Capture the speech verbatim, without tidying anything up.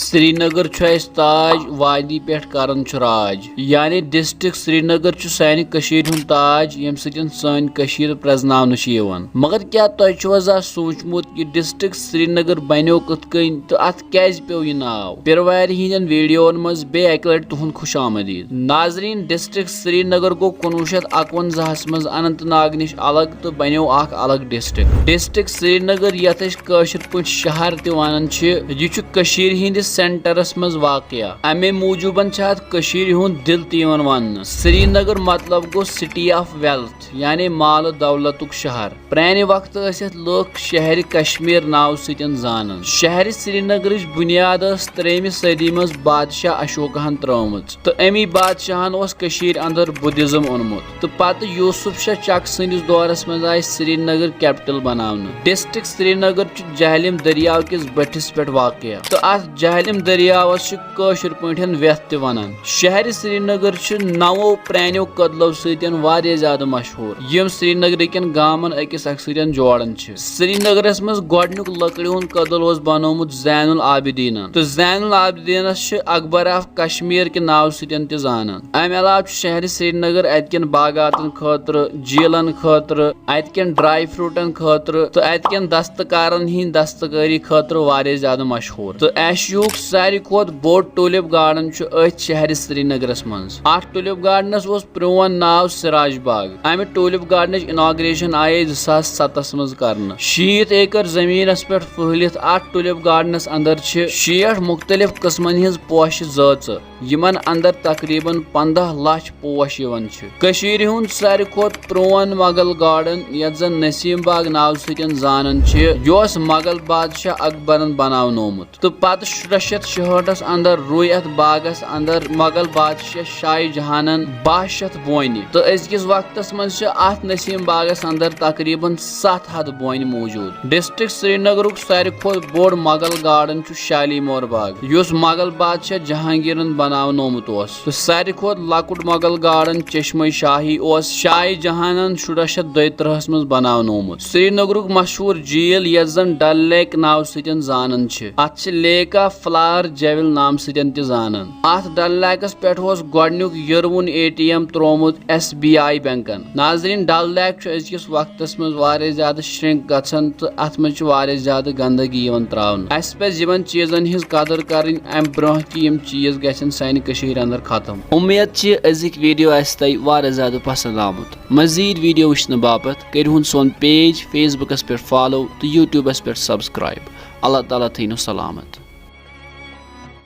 سرینگر چھُ اَسہِ تاج، وادی پٮ۪ٹھ کران چھُ راج۔ یعنی ڈسٹرکٹ سرینگر چھُ سانہِ کٔشیٖرِ ہُنٛد تاج، ییٚمہِ سۭتۍ سٲنۍ کٔشیٖر پرٛزناونہٕ چھِ یِوان۔ مگر کیٛاہ تۄہہِ چھُوا زانٛہہ سوٗنٛچمُت، یہِ ڈسٹرکٹ سرینگر بنیو کِتھ کٔنۍ تہٕ اتھ کیٛازِ پیوٚو یہِ ناو؟ پِروارِ ہٕنٛدٮ۪ن ویڈیوون منٛز بیٚیہِ اکہِ لٹہِ تُہُنٛد خوش آمدید۔ ناظرین، ڈسٹرکٹ سرینگر گوٚو کُنوُہ شیٚتھ اکونزاہس منٛز اننت ناگ نِش الگ تہٕ بنیو اکھ الگ ڈسٹرکٹ۔ ڈسٹرکٹ سرینگر، یتھ أسۍ کٲشِر پٲٹھۍ شہر تہِ ونان چھِ، یہِ چھُ کٔشیٖرِ ہٕنٛدِس سینٹرس منٛز واقع۔ امے موٗجوٗبن چھِ اتھ کٔشیٖرِ ہُنٛد دِل تہِ یِوان وننہٕ۔ سرینگر مطلب گوٚو سٹی آف ویلتھ، یعنی مال و دولتُک شہر۔ پرانہِ وقتہٕ ٲسۍ یتھ لُکھ شہرِ کشمیر ناوٕ سۭتۍ زانان۔ شہرِ سرینگرٕچ بُنیاد ٲس ترٛیٚیمہِ صدی منٛز بادشاہ اشوکاہن ترٲومٕژ، تہٕ امی بادشاہن اوس کٔشیٖرِ اندر بدھزم اوٚنمُت۔ تہٕ پتہٕ یوسف شاہ چک سٕنٛدِس دورس منٛز آیہِ سرینگر کیپٹل بناونہٕ۔ ڈسٹرکٹ سرینگر چھُ جہلم دٔریاو کِس بٔٹھِس پٮ۪ٹھ واقع، تہٕ اتھ جہلم دٔریاوس چھِ کٲشِر پٲٹھۍ وٮ۪تھ تہِ ونان۔ شہرِ سرینگر چھِ نَوو پرٛانیو کدلو سۭتۍ واریاہ زیادٕ مشہوٗر، یِم سرینگرٕکٮ۪ن گامن أکِس اکھ سۭتۍ جوڑان چھِ۔ سرینگرس منٛز گۄڈٕنیُک لٔکرِ ہُنٛد کدل اوس بنوومُت زین العابدینن، تہٕ زین العابدینس چھِ اکبر آف کشمیر کہِ ناوٕ سۭتۍ تہِ زانان۔ امہِ علاوٕ چھُ شہرِ سرینگر اتہِ کٮ۪ن باغاتن خٲطرٕ، جھیلن خٲطرٕ، اتہِ کٮ۪ن ڈرائی فروٹن خٲطرٕ تہٕ اتہِ کٮ۪ن دستکارن ہٕنٛدۍ دستکٲری خٲطرٕ واریاہ زیادٕ مشہوٗر۔ تہٕ ایشیاہُک ساروی کھۄتہٕ بوٚڑ ٹولپ گارڈن چھُ أتھۍ شہرِ سرینگرس منٛز۔ اتھ ٹولپ گارڈنس اوس پرون ناو سراج باغ۔ امہِ ٹولپ گارڈنٕچ اناگریشن آیے زٕ ساس ستس منٛز کرنہٕ۔ شیٖتھ ایکر زٔمیٖنس پٮ۪ٹھ پھٔہلِتھ اتھ ٹولپ گارڈنس اندر چھِ شیٹھ مُختٔلِف قٕسمن ہٕنٛز پوشہِ زٲژٕ، یِمن اندر تقریباً پنٛداہ لچھ پوش یِوان چھِ۔ کٔشیٖرِ ہُنٛد ساروی کھۄتہٕ پرون مغل گارڈن، یتھ زن نسیم باغ ناوٕ سۭتۍ زانان چھِ، یہِ اوس مغل بادشاہ اکبرن بناونومُت۔ تہٕ پتہٕ شُراہ شیتھ شُہٲٹھس اندر روٗے اتھ باغس اندر مغل بادشاہ شاہ جہانن باہ شیتھ بونہِ۔ تہٕ أزکِس وقتس منٛز چھِ اتھ نسیم باغس اندر تقریباً ستھ ہتھ بونہِ موٗجوٗد۔ ڈسٹرکٹ سرینگرُک ساروی کھۄتہٕ بوٚڑ مغل گارڈن چھُ شالیمور باغ، یُس مغل بادشاہ جہانگیرن بناونومُت اوس۔ تہٕ ساروی کھۄتہٕ لۄکُٹ مغل گارڈن چشمے شاہی اوس شاہ جہانن شُراہ شیتھ دۄیہِ ترٕہس منٛز بناونومُت۔ سرینگرُک مشہوٗر جھیل، یتھ زن ڈل لیک ناوٕ سۭتۍ زانان چھِ، اتھ چھِ لیک آف فلاور جیول ناوٕ سۭتۍ تہِ زانان۔ اتھ ڈل لیکس پٮ۪ٹھ اوس گۄڈٕنیُک یِروُن اے ٹی ایم ترٛوومُت ایس بی آئی بینکن۔ ناظرین، ڈل لیک چھُ أزکِس وقتس منٛز واریاہ زیادٕ شرنک گژھان تہٕ اتھ منٛز چھِ واریاہ زیادٕ گندگی یِوان تراونہٕ۔ اسہِ پزِ یِمن چیٖزن ہٕنٛز قدٕر کرٕنۍ امہِ برونٛہہ کہِ یِم چیٖز گژھن سانہِ کٔشیٖرِ اندر ختم۔ اُمید چھِ أزِکۍ ویڈیو آسہِ تۄہہِ واریاہ زیادٕ پسند آمُت۔ مزید ویڈیو وٕچھنہٕ باپتھ کٔرِہُن سون پیج فیس بُکس پٮ۪ٹھ فالو تہٕ یوٗٹیوٗبس پٮ۪ٹھ سبسکرائب۔ اللہ تعالیٰ تھٲینو سلامت۔